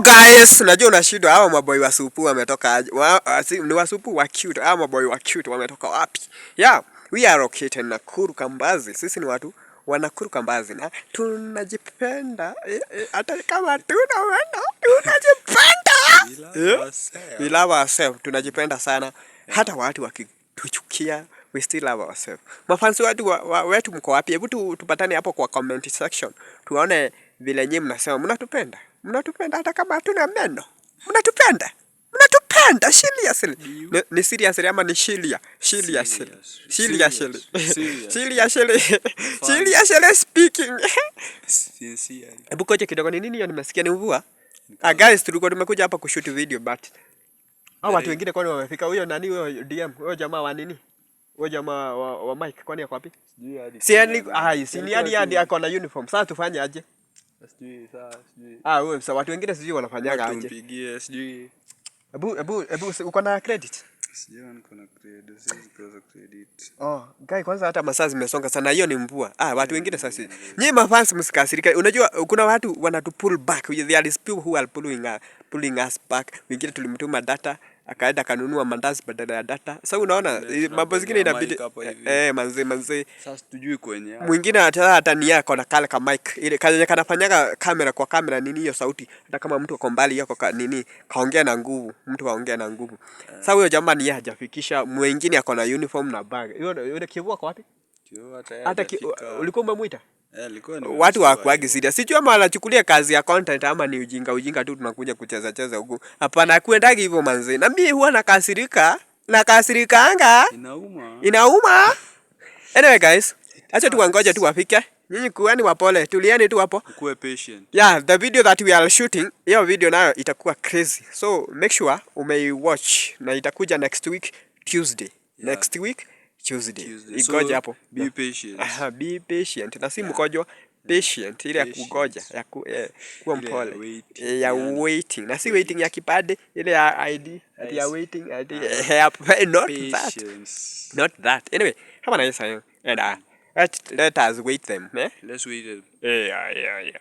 Guys, najua unashindwa hawa maboy wa supu wametoka aje? Ni wasupu wa cute, hawa maboy wa cute wametoka wapi? Yeah, we are located Nakuru Kambazi. Sisi ni watu wa Nakuru Kambazi na tunajipenda, hata kama tuna tunajipenda. We love ourselves. We love ourselves. Tunajipenda sana. Hata watu wakituchukia, we still love ourselves. Mafans wetu mko wapi? Hebu tupatane hapo kwa comment section. Tuone vile nyinyi mnasema mnatupenda. Mnatupenda hata kama hatuna meno. Mnatupenda. Mnatupenda seriously. Ni seriously ama ni shilia? Seriously. Serious. Seriously. Serious. Seriously. Seriously speaking. Sincerely. Hebu koje kidogo, ni nini hiyo nimesikia, ni mvua? Ah, guys, tulikuwa tumekuja hapa kushoot video, but hao watu wengine kwani wamefika? Huyo nani, huyo DM, huyo jamaa wa nini? Huyo jamaa wa Mike kwani ako wapi? Sijui hadi. Si yani, ai, si ni hadi ako na uniform. Sasa tufanye aje? Sijui saa, sijui. Ah, wewe sasa watu wengine sijui wanafanyaga aje. Tumpigie, sijui. Hebu uko na credit? Sijui niko na credit, siwezi kosa credit. Oh, guy, kwanza hata masaa zimesonga sana, hiyo ni mvua. Ah, watu wengine sasa. Nyinyi mafans msikasirika. Unajua kuna watu wanatu pull back. There is people who are pulling us back. Wengine tulimtuma data, akaenda kanunua mandazi badala ya data. Sasa unaona mambo zingine inabidi mic hapo hivi. Eh, manze manze. Sasa tujui kwenye. Mwingine hata ni yako na kale ka mic ile kayenye kanafanyaga kamera kwa kamera nini hiyo sauti, hata kama mtu ako mbali yako ka, nini, kaongea na nguvu, mtu aongea na nguvu. Sasa huyo jamaa ni yeye hajafikisha, mwingine ako na uniform na bag. Yule Kivua ako wapi? Kio hata yeye Hata hajafika. ulikuwa umemuita? Eh, alikuwa Watu nimemshtua hawakuagi hivyo. serious. Sijui ama wanachukulia kazi ya content ama ni ujinga ujinga tu tunakuja kucheza cheza huku. Hapana, kuendagi hivyo manze. Na mimi huwa nakasirika, nakasirikanga. Inauma. Inauma. Anyway guys, acha tu wangoje tu wafike. Nyinyi kuweni wapole, tulieni tu hapo. Kuwe patient. Yeah, the video that we are shooting, hiyo video nayo itakuwa crazy. So make sure umeiwatch na itakuja next week Tuesday. Next week Tuesday. Tuesday. Igoje So, hapo. be patient. Aha, be patient. Na si mkojo, patient ile ya Patient. kugoja, ya kuwa Ile ya mpole. waiting, Eh, ya yani. waiting. Na si waiting ya kipande, ile ya ID, ati ya waiting, ati not that. Patience. Not that. Anyway, have a nice time. And let us wait them, eh? Let's wait. Yeah.